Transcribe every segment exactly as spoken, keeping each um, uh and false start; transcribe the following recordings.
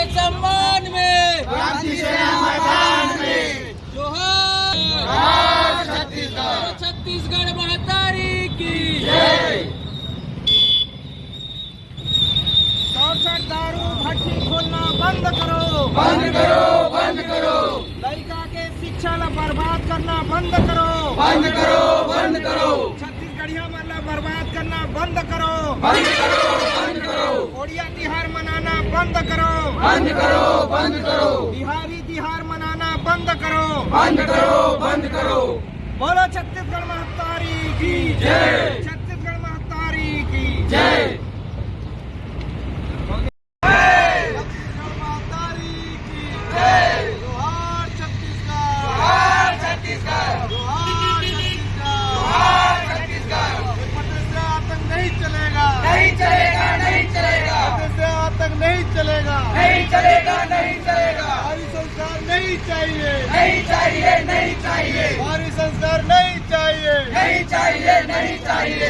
सम्मान में, क्रांति सेना मैदान में। जोहार। जोहार छत्तीसगढ़। छत्तीसगढ़ महतारी की जय। सड़सठ दारू भट्टी खोलना बंद करो। बंद करो, बंद करो। लड़का के शिक्षा ला बर्बाद करना बंद करो। बंद करो, बंद करो। छत्तीसगढ़िया मन ला बर्बाद करना बंद करो। बंद करो, बंद करो। ओड़िया तिहार मनाना बंद करो। बंद करो, बंद करो। बिहारी तिहार मनाना बंद करो। बंद करो, बंद करो। बोलो छत्तीसगढ़ महतारी की जय। छत्तीसगढ़ महतारी की जय। छत्तीसगढ़ महतारी की जय। जोहार छत्तीसगढ़। जोहार छत्तीसगढ़। जोहार छत्तीसगढ़। जोहार छत्तीसगढ़। ये प्रदेश से आतंक नहीं चलेगा। नहीं चलेगा, नहीं चलेगा। प्रदेश से आतंक नहीं चलेगा। नहीं चलेगा, नहीं चलेगा। भारी संस्कार नहीं चाहिए। नहीं चाहिए, नहीं चाहिए। भारी संस्कार नहीं चाहिए। नहीं चाहिए, नहीं चाहिए।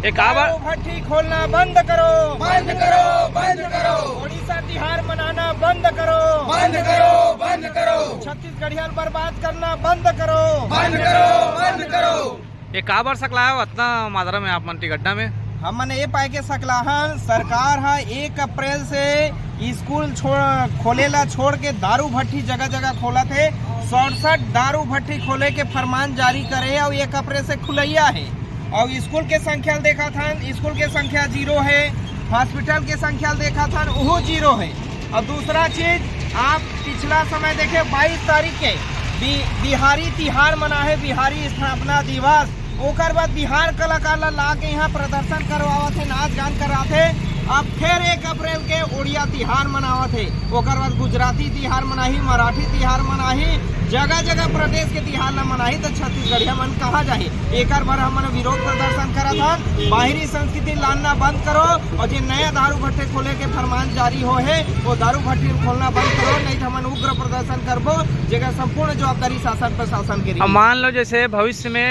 एक आवर दारू भट्टी खोलना बंद करो। बंद करो, बंद करो। ओडिशा तिहार मनाना बंद करो। बंद करो, बंद करो। छत्तीसगढ़िया ल बर्बाद करना बंद करो। बंद करो, बंद करो। ये काबर सकलाय हो अतना मात्रा में आप मन टिकड्डा में? हमन ये पाए के सकलाहन, सरकार ह एक अप्रैल से स्कूल छोड़, खोले ला छोड़ के दारू भट्टी जगह जगह खोलत हे। सड़सठ दारू भट्टी खोले के फरमान जारी करे हे अउ एक अप्रैल से खुलैया हे। अउ स्कूल के संख्या ल देखत हन, स्कूल के संख्या जीरो हे। हॉस्पिटल के संख्या ल देखत हन, उहू जीरो हे। अउ दूसरा चीज, आप पिछला समय देखे, बाईस तारीख के बि-, बिहारी तिहार मनाहे, बिहारी स्थापना दिवस। ओकर बाद बिहार कलाकार ला ला के यहाँ प्रदर्शन करवावत हे, नाच गान करात हे। अब फिर एक अप्रैल के ओड़िया तिहार मनावत हे, ओकर बाद गुजराती तिहार मनाही, मराठी तिहार मनाही, जगह जगह प्रदेश के तिहार ला मनाही, तो छत्तीसगढ़िया मन कहाँ जाही? एकर बर हमन विरोध प्रदर्शन करत हन। बाहरी संस्कृति लानना बंद करो अउ जे नया दारू भट्टी खोले के फरमान जारी हो हे, वो दारू भट्टी खोलना बंद करो, नहीं तो हमन उग्र प्रदर्शन करबो, जेकर संपूर्ण जवाबदारी शासन प्रशासन के रही। अब मान लो जैसे भविष्य में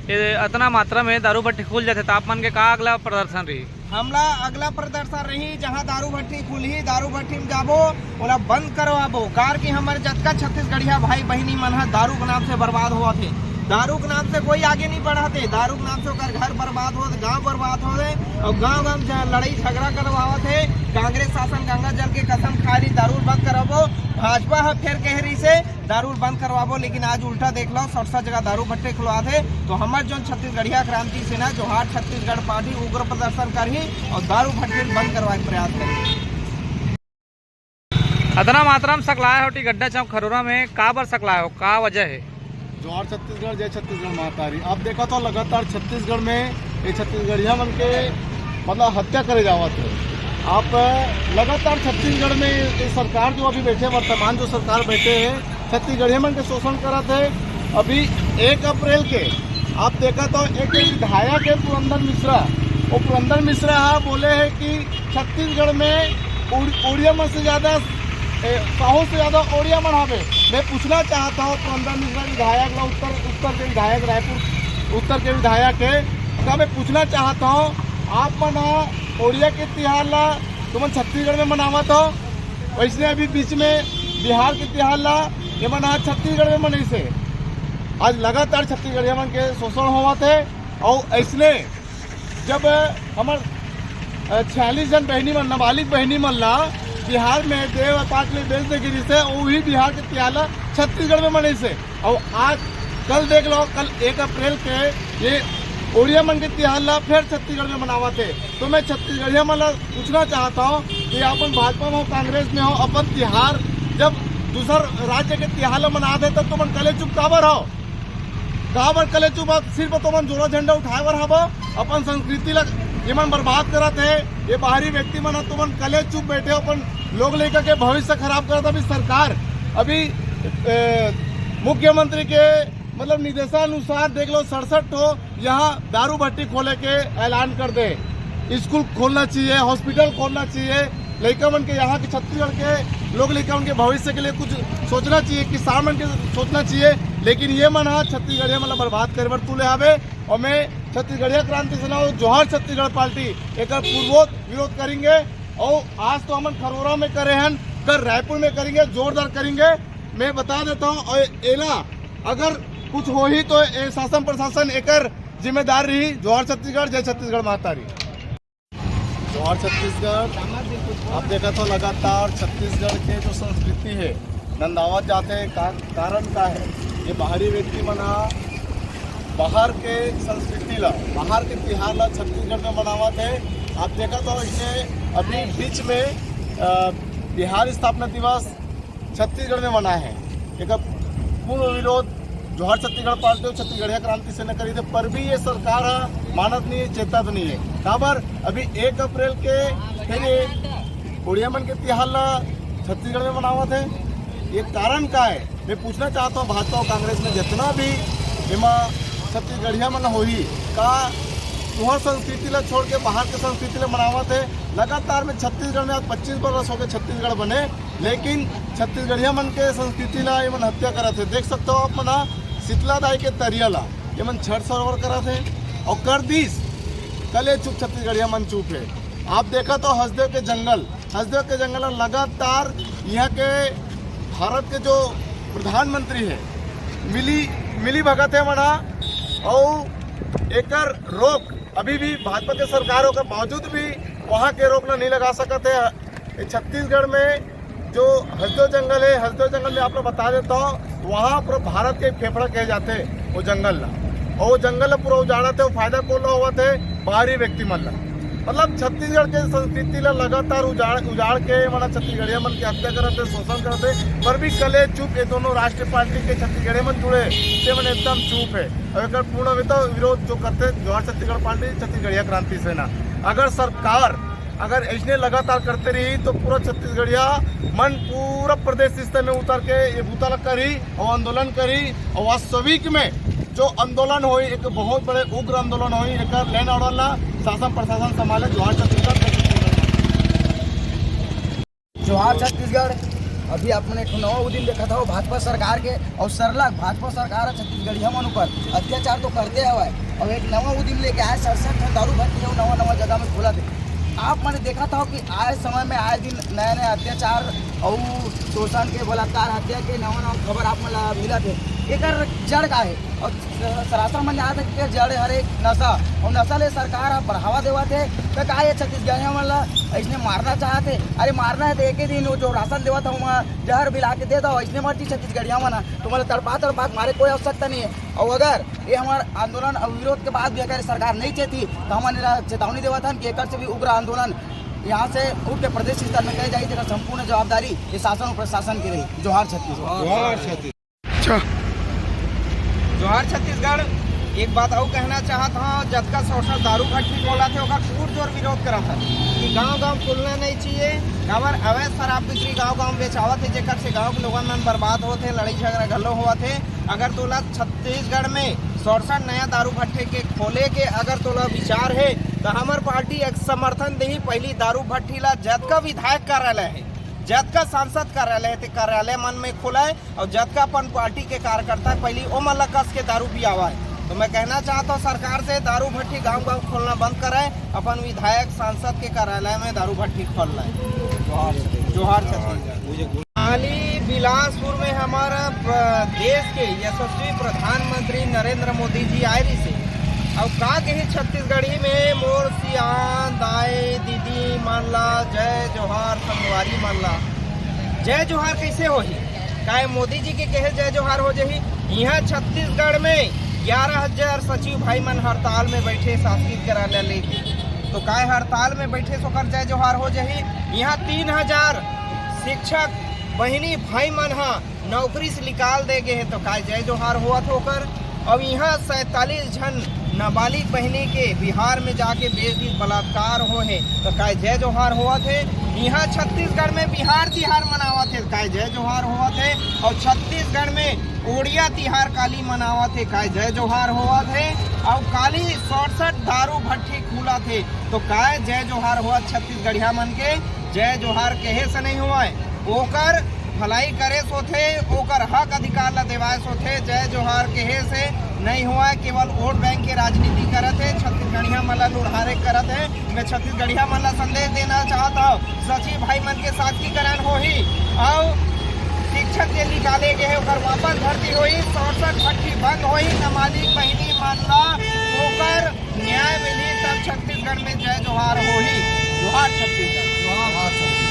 ये अतना मात्रा में दारू भट्टी खुल जाथे, तो आप मन के का अगला प्रदर्शन रही? हमला अगला प्रदर्शन रही, जहां दारू भट्टी खुलही, दारू भट्टी में जाबो, ओला बंद करवाबो। कार कि हमर जतका छत्तीसगढ़िया भाई बहिनी मन ह दारू के नाम से बर्बाद होवत हे, दारू के नाम से कोई आगे नहीं बढ़त हे, दारू के नाम से ओकर घर बर्बाद होत, गांव बर्बाद होत हे, अउ गांव गांव में लड़ाई झगड़ा करवावत हे। कांग्रेस शासन गंगा जल के कसम खा रही, दारू बंद करवाबो। भाजपा ह फेर कह रही से दारू बंद करवाबो, लेकिन आज उल्टा देख लो, सड़सठ जगह दारू भट्टी खुलवात हे। तो हमर जोन छत्तीसगढ़िया क्रांति सेना जोहार छत्तीसगढ़ पार्टी उग्र प्रदर्शन करही अउ दारू भट्टी बंद करवाए के प्रयास करही। अतना मात्रा में सकलाय हो टिकड्डा चौक खरोरा में, का बर सकलाय हो, का वजह हे? जोहार छत्तीसगढ़, जय छत्तीसगढ़ महतारी। आप देखत हो लगातार छत्तीसगढ़ में ये छत्तीसगढ़िया मन के मतलब हत्या करे जावत हे। आप लगातार छत्तीसगढ़ में ये सरकार जो अभी बैठे, वर्तमान जो सरकार बैठे हे, छत्तीसगढ़िया मन के शोषण करत हे। अभी एक अप्रैल के आप देखत हो एक विधायक हे पुरंदर मिश्रा, वो पुरंदर मिश्रा हा बोले हे कि छत्तीसगढ़ में उड़-, उड़िया मन से ज्यादा, ए, साहू से ज्यादा उड़िया मन हवे। मैं पूछना चाहत हूँ पुरंदर मिश्रा विधायक ला, उत्तर, उत्तर के विधायक, रायपुर उत्तर के विधायक हे, का मैं पूछना चाहत हूँ, आप मन ह उड़िया के तिहार ला तुमन छत्तीसगढ़ में मनावत हो, वैसने अभी बीच में बिहार के तिहार ला ये मन ह छत्तीसगढ़ में मनइसे। आज लगातार छत्तीसगढ़िया मन के शोषण होवत हे, अउ ऐसने जब हमर, अ, छियालीस जन बहिनी मन, नाबालिग बहिनी मन ला बिहार में देव पाक ले बेच दे गिरी से, वही बिहार के तिहार ला छत्तीसगढ़ में मनइसे। अउ आज कल देख लो, कल एक अप्रैल के ये उड़िया मन के तिहार ला फिर छत्तीसगढ़ में मनावत हे। तो मैं छत्तीसगढ़िया मन ला पूछना चाहत हूँ कि अपन भाजपा में हो, कांग्रेस में हो, अपन तिहार जब दूसर राज्य के तिहार ला मनात हे, तब तुमन कलेचुप काबर हो? काबर कलेचुप हो? सिर्फ तुमन जोड़ा झंडा उठाए बर हव, अपन संस्कृति ला ये मन बर्बाद करत हे। ये बाहरी व्यक्ति मन ह, तुमन कलेचुप बैठे हो, अपन लोग लइका के भविष्य खराब करत। अभी सरकार, अभी, ए, मुख्यमंत्री के मतलब निर्देशानुसार देख लो, सड़सठ ठो यहाँ दारू भट्टी खोले के ऐलान कर दे। स्कूल खोलना चाहिए, हॉस्पिटल खोलना चाहिए, लइका मन के, यहाँ के छत्तीसगढ़ के लोग लइका मन के भविष्य के लिए कुछ सोचना चाहिए, किसान मन के सोचना चाहिए। लेकिन ये मन ह छत्तीसगढ़िया मन ला बर्बाद करे बर तुले हवे। अउ मैं छत्तीसगढ़िया क्रांति सेना अउ जोहार छत्तीसगढ़ पार्टी एकर पूर्वोत विरोध करेंगे। अउ आज तो हमन खरोरा में करे हन, कर रायपुर में करेंगे, जोरदार करेंगे। मैं बता देता हूँ, और एला अगर कुछ होही तो ए शासन प्रशासन एकर जिम्मेदार रही। जोहार छत्तीसगढ़, जय छत्तीसगढ़ महतारी। जोहार छत्तीसगढ़। आप देखत हो लगातार छत्तीसगढ़ के जो संस्कृति है नंदावत जाते हैं। का, कारण का है? ये बाहरी व्यक्ति मन ह बाहर के संस्कृति ला, बाहर के तिहार ला छत्तीसगढ़ में मनावत है। आप देखत हो इसने अभी बीच में अ, बिहार स्थापना दिवस छत्तीसगढ़ में मनाए हे। एकर पूर्ण विरोध जोहार छत्तीसगढ़ पार्टी अउ छत्तीसगढ़िया क्रांति सेना करी थे, पर भी ये सरकार ह मानत नहीं है, चेतत नहीं है। काबर अभी एक अप्रैल के फिर ये उड़िया मन के तिहार ला छत्तीसगढ़ में मनावत है, ये कारण का है? मैं पूछना चाहता हूँ भाजपा और कांग्रेस में जितना भी एमा छत्तीसगढ़िया मन होही, का तुहर संस्कृति ला छोड़ के बाहर के संस्कृति ला मनावत है? लगातार में छत्तीसगढ़ में आज पच्चीस बरस हो गए छत्तीसगढ़ बने, लेकिन छत्तीसगढ़िया मन के संस्कृति ला ये मन हत्या करत है। देख सकते हो आप मन ह शीतला दाई के तरिया ला ये मन छठ सरोवर करत है और कर दीस कले चुप, छत्तीसगढ़िया मन चुप है। आप देखत हो हसदेव के जंगल, हसदेव के जंगल ला लगातार यहाँ के भारत के जो प्रधानमंत्री है मिली मिली भगत है मन ह, और एकर रोक अभी भी भाजपा के सरकार होकर बावजूद भी वहाँ के रोक ला नहीं लगा सकत है। ये छत्तीसगढ़ में जो हसदेव जंगल है, हसदेव जंगल में आप लोग बता देता हूँ, वहाँ पर भारत के फेफड़ा कहे जाते हैं वो जंगल ला, और वो जंगल ला पूरा उजाड़त है, वो फायदा कोन ला होवत है? बाहरी व्यक्ति मन ला। मतलब छत्तीसगढ़ के संस्कृति ला लगातार उजाड़ उजाड़ के मन छत्तीसगढ़िया मन की हत्या करत है, शोषण करत है, पर भी कले चुप ये दोनों राष्ट्रीय पार्टी के छत्तीसगढ़िया मन जुड़े से मन एकदम चुप है। और एकर पूर्ण विरोध जो करते जोहार छत्तीसगढ़ पार्टी, छत्तीसगढ़िया क्रांति सेना। अगर सरकार अगर ऐसने लगातार करते रही तो पूरा छत्तीसगढ़िया मन पूरा प्रदेश स्तर में उतर के ये बूता ला करी और आंदोलन करी और वास्तविक में जो आंदोलन होई, एक बहुत बड़े उग्र आंदोलन होई। एकर लैंड ऑर्डर ला शासन प्रशासन संभाले। जोहार छत्तीसगढ़। जोहार छत्तीसगढ़। अभी आप मन एक ठो नवा उदिम देखत हो भाजपा सरकार के, और सरलग भाजपा सरकार ह छत्तीसगढ़िया मन ऊपर अत्याचार तो करते हवय, और एक नवा उदिम लेके आए, सड़सठ ठन दारू भट्टी अउ नवा नवा जगह में खोलत हे। आप मन देखत हो कि आए समय में आए दिन नया नया अत्याचार और शोषण के, बलात्कार, हत्या के नवा नवा खबर आप मन ला मिलत हे। एकर जड़ का हे? और सरासर मन जानत हे कि जड़ हरे नशा, और नशा ले सरकार ह बढ़ावा देवत हे। तो का ये छत्तीसगढ़िया मन ला ऐसने मारना चाहत हे? अरे मारना हे तो एक ही दिन वो जो राशन देवत हे ओमा जहर मिला के दे दो, ऐसने मर्जी छत्तीसगढ़िया मन ह। तो मतलब तड़पा तड़पा के मारे कोई आवश्यकता नहीं है। और अगर ये हमार आंदोलन और विरोध के बाद भी अगर सरकार नहीं चेती तो हमन एला चेतावनी देवत हन कि एकर से भी उग्र आंदोलन यहाँ से उठ के प्रदेश स्तर में करे जाही, जेकर संपूर्ण जवाबदारी ये शासन और प्रशासन की रही। जोहार छत्तीसगढ़। जोहार छत्तीसगढ़। अच्छा। जोहार छत्तीसगढ़। एक बात अउ कहना चाहत हूँ, जतका शोषण दारू भट्टी खोलत हे ओकर पुरजोर विरोध करत हे कि गांव गांव खुलना नहीं चाहिए। काबर अवैध शराब बिक्री गांव गांव बेचावत हे, जेकर से गांव के लोगन मन बर्बाद होत हे, लड़ाई झगड़ा घलो होवत हे। अगर तोला छत्तीसगढ़ में शोषण नया दारू भट्टी के खोले के अगर तोला विचार हे तो हमर पार्टी एक समर्थन देही। पहली दारू भट्टी ला जतका विधायक कार्यालय हे, जतका सांसद कार्यालय हे, ते कार्यालय मन में खोलाए और जतका अपन पार्टी के कार्यकर्ता हे, पहली ओमन ला कस के दारू पियावाए। तो मैं कहना चाहता हूँ सरकार से, दारू भट्टी गांव गांव खोलना बंद कराए, अपन विधायक सांसद के कार्यालय में दारू भट्टी खोल लाए। जोहार छत्तीसगढ़। काली बिलासपुर में हमारा प्र-, देश के यशस्वी प्रधानमंत्री नरेंद्र मोदी जी आए रहिसे। अब का कही छत्तीसगढ़ी में, मोर सियान दाई दीदी मन ला जय जोहार, संगवारी मन ला जय जोहार कैसे होही? काय मोदी जी के कहे जय जोहार हो जाही? यहाँ छत्तीसगढ़ में ग्यारह हजार सचिव भाई मन हड़ताल में बैठे शासकीय कार्यालय लेके, तो काय हड़ताल में बैठे से ओकर जय जोहार हो जाही? यहाँ तीन हजार शिक्षक बहिनी भाई मन ह नौकरी से निकाल दे गे हे, तो काय जय जोहार होवत हे ओकर? अब यहाँ सैंतालीस झन नाबालिग बहिनी के बिहार में जाके बेच दिन बलात्कार हो हे, तो काय जय जोहार होवत हे? यहाँ छत्तीसगढ़ में बिहार तिहार मनावत हे, काय जय जोहार होवत हे? और छत्तीसगढ़ में ओड़िया तिहार काली मनावत हे, काय जय जोहार होवत हे? और काली सड़सठ दारू भट्टी खुलत हे, तो काय जय जोहार होवत छत्तीसगढ़िया मन के? जय जोहार कहे से नहीं होवय, ओकर भलाई करे सोथे, ओकर हक अधिकार ला देवाए सोथे। जय जोहार कहे से नहीं हुआ, केवल वोट बैंक के राजनीति करत हे, छत्तीसगढ़िया मन ला लुढ़ारे करत हे। मैं छत्तीसगढ़िया मन ला संदेश देना चाहत हूँ, सचिव भाई मन के साथीकरण होही और शिक्षक जे निकाले गए हे ओकर वापस भर्ती होही, शॉर्ट सर्किट भट्टी बंद होही, नाबालिग बहिनी मन ला ओकर न्याय मिलही, तब छत्तीसगढ़ में जय जोहार होही। जोहार छत्तीसगढ़।